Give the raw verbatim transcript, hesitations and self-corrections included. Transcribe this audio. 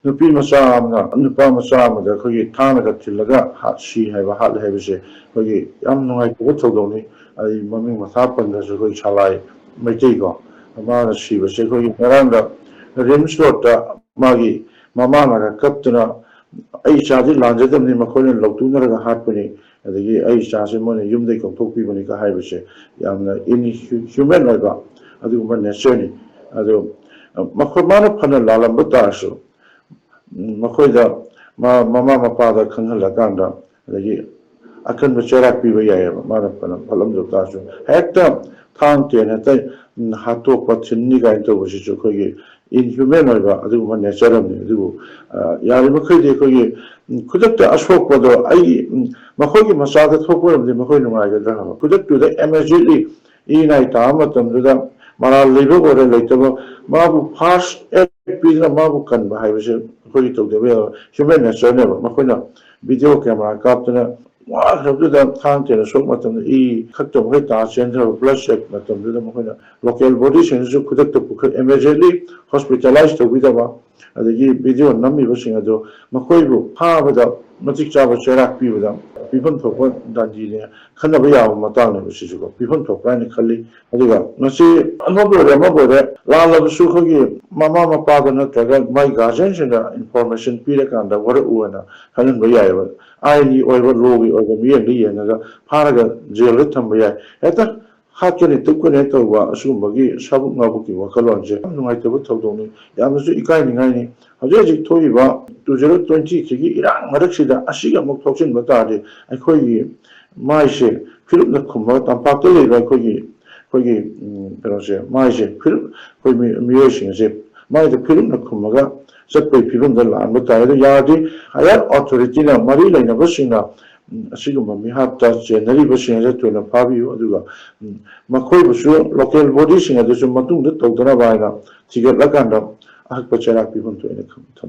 ꯅꯨꯄꯤ ꯃꯆꯥ ꯑꯃꯅ ꯅꯨꯄꯥ ꯃꯆꯥ ꯑꯃꯗ ꯑꯩꯈꯣꯏꯒꯤ ꯊꯥꯡꯅꯒ ꯊꯤꯜꯂꯒ ꯍꯥꯠ-, ꯁꯤ ꯍꯥꯏꯕ, ꯍꯥꯠꯂꯦ ꯍꯥꯏꯕꯁꯦ ꯑꯩꯈꯣꯏꯒꯤ ꯌꯥꯝ ꯅꯨꯡꯉꯥꯏꯇꯕ ꯊꯧꯗꯣꯛꯅꯤ꯫ ꯑꯩ ꯃꯃꯤꯡ ꯃꯊꯥ ꯄꯟꯗ꯭ꯔꯁꯨ ꯑꯩꯈꯣꯏ ꯁꯂꯥꯏ ꯃꯩꯇꯩꯀꯣ, ꯃꯥꯅ ꯁꯤꯕꯁꯦ ꯑꯩꯈꯣꯏꯒꯤ ꯉꯔꯥꯡꯗ ꯔꯤꯝꯁ ꯔꯣꯗꯇ ꯃꯥꯒꯤ ꯃꯃꯥꯅꯒ ꯀꯞꯇꯅ, "ꯑꯩ ꯏꯆꯥꯗꯤ ꯂꯥꯟꯖꯗꯕꯅꯤ, ꯃꯈꯣꯏꯅ ꯂꯧꯇꯨꯅꯔꯒ ꯍꯥꯠꯄꯅꯤ, ꯑꯗꯒꯤ ꯑꯩ ꯏꯆꯥꯁꯦ ꯃꯣꯏꯅ ꯌꯨꯝꯗꯒꯤ ꯀꯧꯊꯣꯛꯄꯤꯕꯅꯤꯒ" ꯍꯥꯏꯕꯁꯦ ꯌꯥꯝꯅ ꯏꯟꯍ꯭ꯌꯨꯃꯦꯟ ꯑꯣꯏꯕ ꯑꯗꯨꯒꯨꯝꯕ ꯅꯦꯆꯔꯅꯤ꯫ ꯑꯗꯣ ꯃꯈꯣꯏ, ꯃꯥꯅ ꯐꯅ ꯂꯥꯜꯂꯝꯕ ꯇꯥꯔꯁꯨ, ꯎꯝ, ꯃꯈꯣꯏꯗ ꯃ-, ꯃꯃꯥ ꯃꯄꯥꯗ ꯈꯪꯍꯜꯂꯀꯥꯟꯗ, ꯑꯗꯒꯤ ꯑꯀꯟꯕ ꯆꯩꯔꯥꯛ ꯄꯤꯕ ꯌꯥꯏꯑꯕ, ꯃꯥꯅ ꯐꯅ ꯐꯠꯂꯝꯗꯕ ꯇꯥꯔꯁꯨ꯫ ꯍꯦꯛꯇ ꯊꯥꯡ ꯇꯦꯟ ꯍꯦꯛꯇ, ꯎꯝ, ꯍꯥꯠꯇꯣꯛꯄ, ꯊꯤꯟꯅꯤ ꯀꯥꯏꯅ ꯇꯧꯕꯁꯤꯁꯨ ꯑꯩꯈꯣꯏꯒꯤ ꯏꯟꯍ꯭ꯌꯨꯃꯦꯟ ꯑꯣꯏꯕ ꯑꯗꯨꯒꯨꯝꯕ ꯅꯦꯆꯔ ꯑꯃꯅꯤ꯫ ꯑꯗꯨꯕꯨ, ꯑ, ꯌꯥꯔꯤꯕꯃꯈꯩꯗꯤ ꯑꯩꯈꯣꯏꯒꯤ, ꯎꯝ, ꯈꯨꯗꯛꯇ ꯑꯁꯣꯛꯄꯗꯣ ꯑꯩ, ꯎꯝ, ꯃꯈꯣꯏꯒꯤ ꯃꯆꯥꯗ ꯊꯣꯛꯄ ꯑꯣꯏꯔꯝꯗꯤ ꯃꯈꯣꯏ ꯅꯨꯡꯉꯥꯏꯒꯗ꯭ꯔꯥ ꯍꯥꯏꯕ꯫ ꯈꯨꯗꯛꯇꯨꯗ ꯏꯃꯤꯗꯤꯌꯦꯠꯂꯤ ꯏ ꯅꯥꯏ ꯇꯥꯕ ꯃꯇꯝꯗꯨꯗ ꯃꯔꯥꯜ ꯂꯩꯕ ꯑꯣꯏꯔꯦ ꯂꯩꯇꯕ, ꯃꯥꯕꯨ ꯐꯥꯔꯁ ꯑꯦꯗ ꯄꯤꯗꯨꯅ ꯃꯥꯕꯨ ꯀꯟꯕ ꯍꯥꯏꯕꯁꯦ ꯑꯩꯈꯣꯏꯒꯤ ꯇꯧꯗꯕ ꯌꯥꯕ ꯍ꯭ꯌꯨꯃꯦꯟ ꯅꯦꯆꯔꯅꯦꯕ꯫ ꯃꯈꯣꯏꯅ ꯚꯤꯗꯤꯑꯣ ꯀꯦꯃꯦꯔꯥ ꯀꯥꯞꯇꯨꯅ ꯋꯥꯈ꯭ꯔꯕꯗꯨꯗ ꯊꯥꯡ ꯇꯦꯟꯅ ꯁꯣꯛꯄ ꯃꯇꯝꯗ ꯏ ꯈꯛꯇ ꯃꯈꯩ ꯇꯥ ꯆꯦꯟꯊꯕ, ꯕ꯭ꯂꯗ ꯁꯦꯠ ꯃꯇꯝꯗꯨꯗ ꯃꯈꯣꯏꯅ ꯂꯣꯀꯦꯜ ꯕꯣꯗꯤꯁꯤꯡꯗꯨꯁꯨ ꯈꯨꯗꯛꯇ ꯄꯨꯈꯠ-, ꯏꯃꯤꯗꯤꯌꯦꯠꯂꯤ ꯍꯣꯁꯄꯤꯇꯥꯂꯥꯏꯁ ꯇꯧꯕꯤꯗꯕ, ꯑꯗꯒꯤ ꯚꯤꯗꯤꯑꯣ ꯅꯝꯃꯤꯕꯁꯤꯡ ꯑꯗꯨ ꯃꯈꯣꯏꯕꯨ ꯐꯥꯕꯗ ꯃꯇꯤꯛ ꯆꯥꯕ ꯆꯩꯔꯥꯛ ꯄꯤꯕꯗ ꯄꯤꯐꯝ ꯊꯣꯛꯄ ꯗꯟꯗꯤꯅꯦ ꯈꯟꯅꯕ ꯌꯥꯕ ꯃꯇꯥꯡꯅꯦꯕ ꯁꯤꯁꯨꯀꯣ, ꯄꯤꯐꯝ ꯊꯣꯛꯄ꯭ꯔꯥ ꯍꯥꯏꯅ ꯈꯜꯂꯤ꯫ ꯑꯗꯨꯒ ꯃꯁꯤ ꯑꯃꯕꯨ ꯑꯣꯏꯔꯦ ꯑꯃꯕꯨ ꯑꯣꯏꯔꯦ, ꯂꯥꯜꯂꯕꯁꯨ ꯑꯩꯈꯣꯏꯒꯤ ꯃꯃꯥ ꯃꯄꯥꯗ ꯅꯠꯇ꯭ꯔꯒ ꯃꯥꯏ ꯒꯥꯔꯖꯤꯌꯟꯁꯤꯡꯗ ꯏꯟꯐꯣꯔꯃꯦꯁꯟ ꯄꯤꯔꯀꯥꯟꯗ ꯋꯥꯔꯛꯎ ꯍꯥꯏꯅ ꯈꯪꯍꯟꯕ ꯌꯥꯏꯑꯕ꯫ ꯑꯥꯏꯟꯒꯤ ꯑꯣꯏꯕ, ꯂꯣꯒꯤ ꯑꯣꯏꯕ ꯃꯤꯠꯌꯦꯡꯗ ꯌꯦꯡꯉꯒ ꯐꯥꯔꯒ ꯖꯦꯜꯗ ꯊꯝꯕ ꯌꯥꯏ꯫ ꯍꯦꯛꯇ ꯍꯥꯠꯀꯅꯤ ꯇꯨꯞꯀꯅꯤ ꯇꯧꯕ ꯑꯁꯤꯒꯨꯝꯕꯒꯤ ꯁꯥꯕꯨꯛ ꯉꯥꯕꯨꯛꯀꯤ ꯋꯥꯈꯜꯂꯣꯟꯁꯦ ꯌꯥꯝ ꯅꯨꯡꯉꯥꯏꯇꯕ ꯊꯧꯗꯣꯛꯅꯤ, ꯌꯥꯝꯅꯁꯨ ꯏꯀꯥꯏꯅꯤꯡꯉꯥꯏꯅꯤ꯫ ꯍꯧꯖꯤꯛ ꯍꯧꯖꯤꯛ ꯊꯣꯛꯏꯕ ꯇꯨ ꯖꯤꯔꯣ ꯇ꯭ꯋꯦꯟꯇꯤ ꯊ꯭ꯔꯤꯒꯤ ꯏꯔꯥꯡ ꯃꯔꯛꯁꯤꯗ ꯑꯁꯤꯒ ꯑꯃꯨꯛ ꯊꯣꯛꯆꯤꯟꯕ ꯇꯥꯔꯗꯤ ꯑꯩꯈꯣꯏꯒꯤ ꯃꯥꯏꯁꯦ ꯐꯤꯔꯨꯞꯅ ꯈꯨꯝꯃꯒ ꯇꯝꯄꯥꯛꯇ ꯂꯩꯕ ꯑꯩꯈꯣꯏꯒꯤ, ꯑꯩꯈꯣꯏꯒꯤ, ꯎꯝ, ꯀꯩꯅꯣꯁꯦ, ꯃꯥꯏꯁꯦ ꯐꯤꯔꯨꯞ, ꯑꯩꯈꯣꯏ ꯃꯤ-, ꯃꯤꯑꯣꯏꯁꯤꯡ ꯑꯁꯦ ꯃꯥꯏꯗ ꯐꯤꯔꯨꯞꯅ ꯈꯨꯝꯃꯒ ꯆꯠꯄꯒꯤ ꯐꯤꯕꯝꯗ ꯂꯥꯛꯍꯟꯕ ꯇꯥꯔꯦ꯫ ꯑꯗꯨ ꯌꯥꯔꯗꯤ ꯍꯥꯌꯔ ꯑꯣꯊꯣꯔꯤꯇꯤꯅ, ꯃꯔꯤ ꯂꯩꯅꯕꯁꯤꯡꯅ, ꯎꯝ, ꯑꯁꯤꯒꯨꯝꯕ ꯃꯤꯍꯥꯠꯇ ꯆꯦꯟꯅꯔꯤꯕꯁꯤꯡ ꯑꯁꯦ ꯊꯨꯅ ꯐꯥꯕꯤꯌꯨ꯫ ꯑꯗꯨꯒ, ꯎꯝ, ꯃꯈꯣꯏꯕꯨꯁꯨ ꯂꯣꯀꯦꯜ ꯕꯣꯗꯤꯁꯤꯡ ꯑꯗꯨꯁꯨ ꯃꯇꯨꯡꯗ ꯇꯧꯗꯅꯕ ꯍꯥꯏꯅ ꯊꯤꯒꯠꯂꯀꯥꯟꯗ ꯑꯍꯛꯄ ꯆꯩꯔꯥꯛ ꯄꯤꯐꯝ ꯊꯣꯛꯑꯦꯅ ꯈꯟ-, ꯊꯝꯖꯩ꯫